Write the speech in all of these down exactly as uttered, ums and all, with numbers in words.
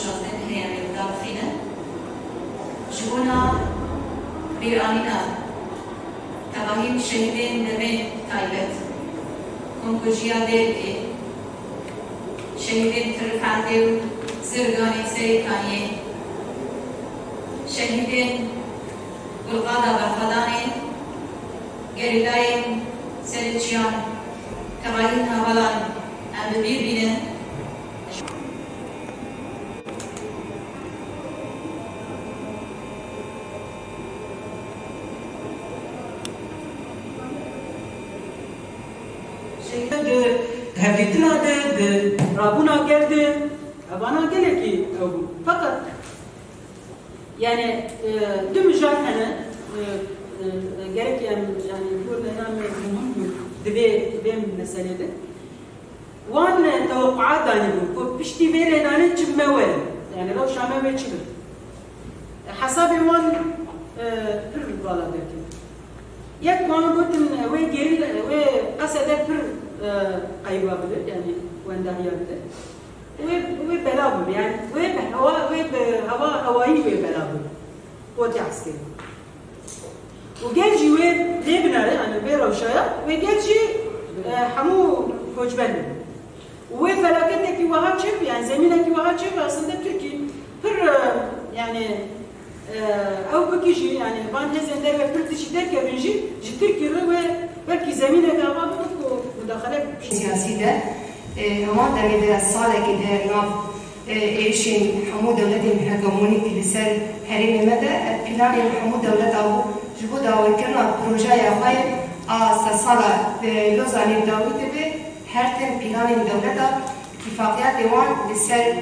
Şazdeh heyetê dixîne. Ji bona bîranîna tevahî şehîdên demê taybet, Komkujiya Dêrikê, şehîdên Tirifetê û Zirganê Serê Kaniyê, şehîdên Gulqada Berxwedanê, gerîlayên Serê Çiyan, tevahî hevalan em bi bîr bînin. Di hevdîtina de, di rabûna gel de, evana gelekî ew bû. Feqet, yani, e, du mijal hene, e, e, gerek em, yani, bûrne name muhim bû di vê, vê meselê de. Wan, e, teweqûat danîbûn ku piştî vê lêdanê çi me were, yani rewşa me wê çi be. Hesabê wan, e, pir vala derket. Yek wan gotin, e, wê gerîl, wê Qesede pir, e, qeyba bide, yani wendahiya bide. Wê, wê belav bû, yani wê bi hewa, wê bi hewa, hewayî wê belav bû. Qotê eskerî. Û gel jî wê lê binere, yani vê rewşa ya, wê gel jî, e, hemû koçber bibin. Û wê felaketekî wiha çêbû, yani zemînekî wiha çêbû, aslında Tirkî pir, e, yani, e, ew bikî jî, yani van hêzên derve pir tişî derkevin jî, ji Tirkî re wê belkî zemîneke ava bibin ku mudaxele bikî. Siyasî de, e, hema demê de salekê de nav e, êrişên hemû dewletên hegemonîk li ser herêmê me de, e, planên hemû dewleta bû ji bo dawîkirina projeya xwe a sedsala, e, Lozanê dawî dibe, her tim planên dewleta, tîfaqiyatê wan li ser,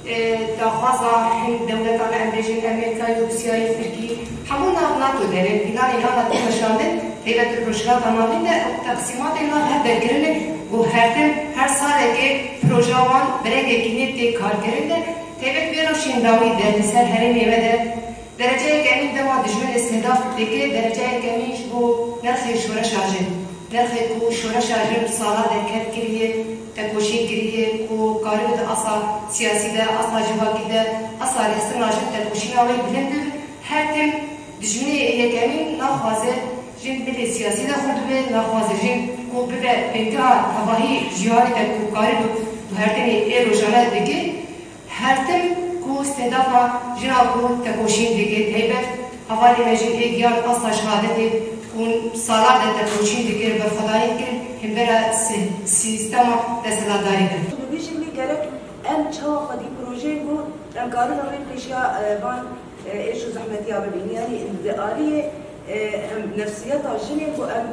e, daxwaza hin dewletan, em bêjin Amerîkayê, Rûsyayê, Tirkî, hemû nav NATO de ne, planê nav tê weşandin, taybet li Rojhilata Navîn de ew teqsîmatên nav hev derkirine û her tim, her salekê projeya wan bi rengekî nê tê karkirin de, taybet vê rewşên dawî de li ser herêmê me de dereceyeke emîn dema dijmin îstîhdaf dike, dereceyeke emîn ji bo nirxê şoreşa jin. Nirxê ku şoreşa jin sala derket kiriye, tekoşîn kiriye, ku karibe di asta siyasî de, asta civakî de, asta rêxistina jin tekoşîna wê bilind bibe, her tim dijminê yekemîn naxwaze jin bilê siyasî de xurt bibe, naxwaze jin ku bibe bingeha tevahî jiyanê de ku karibe û her timê ê rojane dike. Her tim ku îstîhdafa jina ku tekoşîn dike, taybet hevalê me jin ê giyan asta şehadetê ku sala de tekoşîn dike, berxwedayî dikin hembera si-, sîstema desthilatdarî de. Dibêjin lê gerek em çawa xwedî projeyên ku em karin rê pêşiya, e, van, e, êş û zehmetiya bibînin. Yanî di aliyê, e, em nefsiyeta jinê ku em,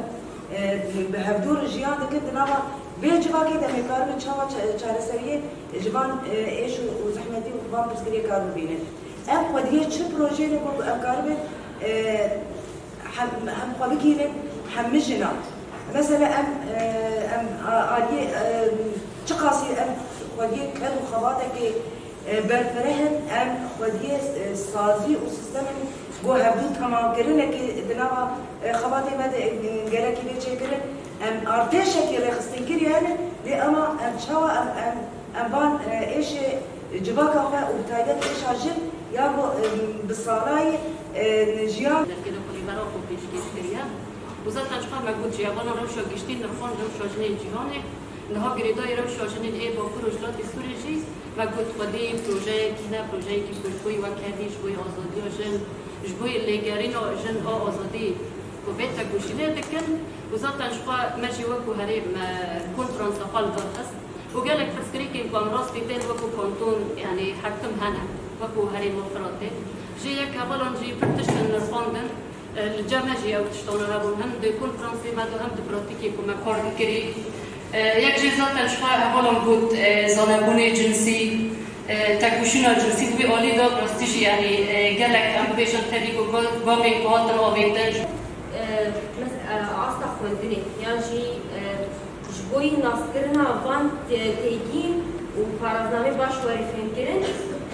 e, bi hevdû re jiyan dikin, di nava vê civakê de em ê karibin çawa ça-, çareseriyê ji van, e, êş û, û zehmetî û van pirsgirêkan bibînin. Em xwediyê çi projeyê ku em karibin, e, hem, hem xwe bigihînin, hem mijina. Mesela em, e, em a-, aliyê, e, çiqasî em xwediyê ked û xebatekê, e, berfireh in, em xwediyê, e, sazî û sîstemên ku hevdû temamkirinekê di nava, e, xebatê me de, e, gelekî bê çêkirin. Em artêşekî rêxistinkirî hene, lê ema em çawa em, em, em van, e, êşê civaka xwe û bi taybet êşa jin ya ku, e, bi salayî, e, jiyan. Dergehê de xwe li vera xwe pêşkêş kiriye. Û zaten ji xwe me got jî, hevala rewşa giştî nirxand rewşa jinên cîhanê. Niha girêdayî rewşa jinên ê Bakur û Rojhilatê Sûriyê jî me got xwedî projeyekî ne, projeyekî ku ji bo yê wekhevî, ji bo yê azadiya jin, ji bo yê lêgerîna jin a azadî ku vê tekoşînê dikin. Û zaten ji xwe me jî wekû herêm, e, konferansa xwe li dar xist. Û gelek pirsgirêkên ku em rastî tên wekû kanton, yanî her tim hene, wekû herêma Firatê. Jê yek hevalan jî pir tişt in nirxandin. E, li cem me jî ew tiştana hebûn, hem di konferansê me de hem di pratîkê ku me kar dikirî. E, yek jê zaten ji xwe hevalan got, e, zanebûnê cinsî, e, tekoşîna cinsî di wî alî de bi rastî jî, yanî, e, gelek em bibêjin tevî ku ga-, gavên ku hatin avêtin. E, mes-, e, asta xwendinê yan jî, e, Ji bo yî naskirina van te-, têgîn û paraznamê baş were fêmkirin,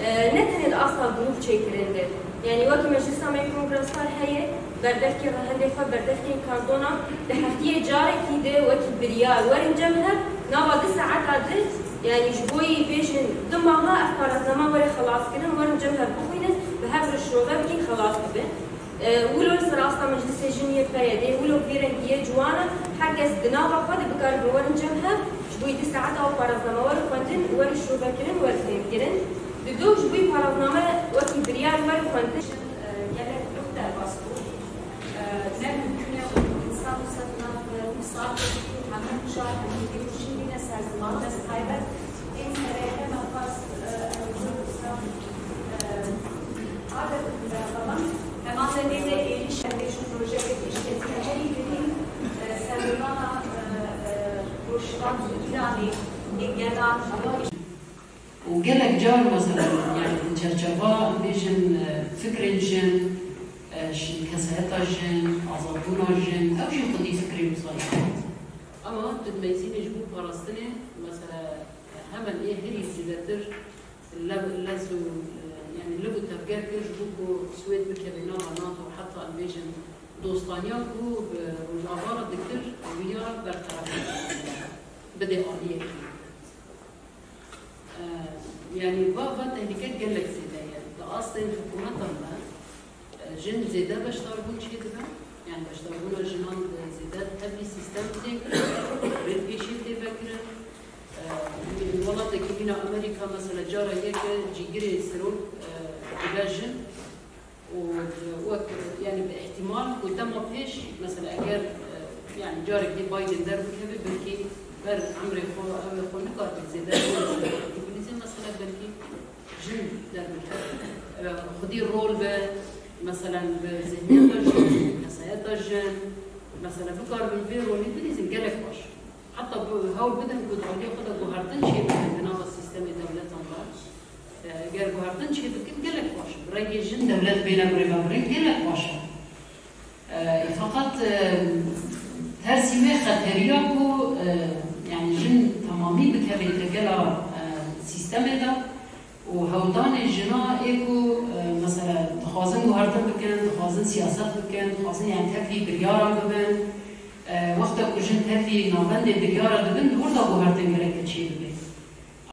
e, ne tenê di asta grûp çêkirin be. Yanî wekî Meclisa me yê Kongresan heye, berdevkê re hindê xwe berdevkên kardona di heftiyê carekî de wekî biryar werin cem hev, nava du saeta di Yani ji bo yî bêjin du maha ev paraznama were xelaskirin, werin cem hev bixwînin, bi hev re şirove bikîn xelas bibin. E, wilo li ser asta Meclisê Jin yê P Y D'ê, wilo bi vî rengî yê ciwan e, her kes di nava xwe de bikare bi werin cem hev, ji bo yî du saeta ew paraznama were xwendin, were şirovekirin, were fêmkirin. Dido ji bo yî parazname wekî biryar were xwendin. Gelek guh derbas bû. Ne mumkun e ku însan wisa di nav nîv saetê de hemû mijar, hemû dîrokî bîne ser ziman, dest taybet ên sereke me xwest, e, ew wisa, e, adet bû berxwedan. Heman demê de êrîş, em bêjin projeyê pêşketinê herî girîng, e, serhildana, e, e, rojhilat û Îranê ê gelan. Û gelek car mesela, yani di çerçeva, em bêjin, e, fikrên jin, e, ş-, kesayeta jin, azadbûna jin, ew jî xwedî fikrên wisa ye. Ama tu dimeyzînî ji bo parastinê, mesela, hemen ê herî zêdetir lev, lez û, e, yani liv û tevger kir ji bo ku Swêd bikeve nava NATO, heta em bêjin dostaniya ku bi Rojava re dikir, ew ya bertaraf bide aliyekî. E, yani va, va tehlike gelek zêde ye. Di astên hikûmetan de, e, jin zêde beşdarbûn çêdibe. Yani beşdarbûna jinan bi zêde tevlî sîstem tê kirin, rê pêşî tê vekirin. E, li welatekî mîna Amerîka mesela cara yek e cîgirê serok, e, dibe jin. û wek, yani bi ihtimal ku dema pêş, mesela eger, e, yani carek dî Biden derbikeve, belkî ber emrê xwe, ew xwe nikaribe zêde, belkî mesela belkî jin derbikeve. E, xwedî rol be, mesela bi zihniyeta jin, kesayeta jin, mesela bikaribin vê rolê bilîzin gelek baş. Heta bi hewl bidin ku di aliyê xwe de guhertin çêbikin di nava sîstemê dewletan de. E, ger guhertin çêbikin gelek baş e. Bi rengê jin dewlet bêne birêvebirin gelek baş e. E, feqet, e, tersî wê xeteriya ku, e, yani jin temamî bikeve tegela, e, sîstemê de û hewldanê jina ê ku, e, mesela dixwazin guhertin bikin, dixwazin siyaset bikin, dixwazin yani tevlî biryara bibin. E, wexta ku jin tevlî navendê biryara dibin, li wir de guhertin gereke çêbibe.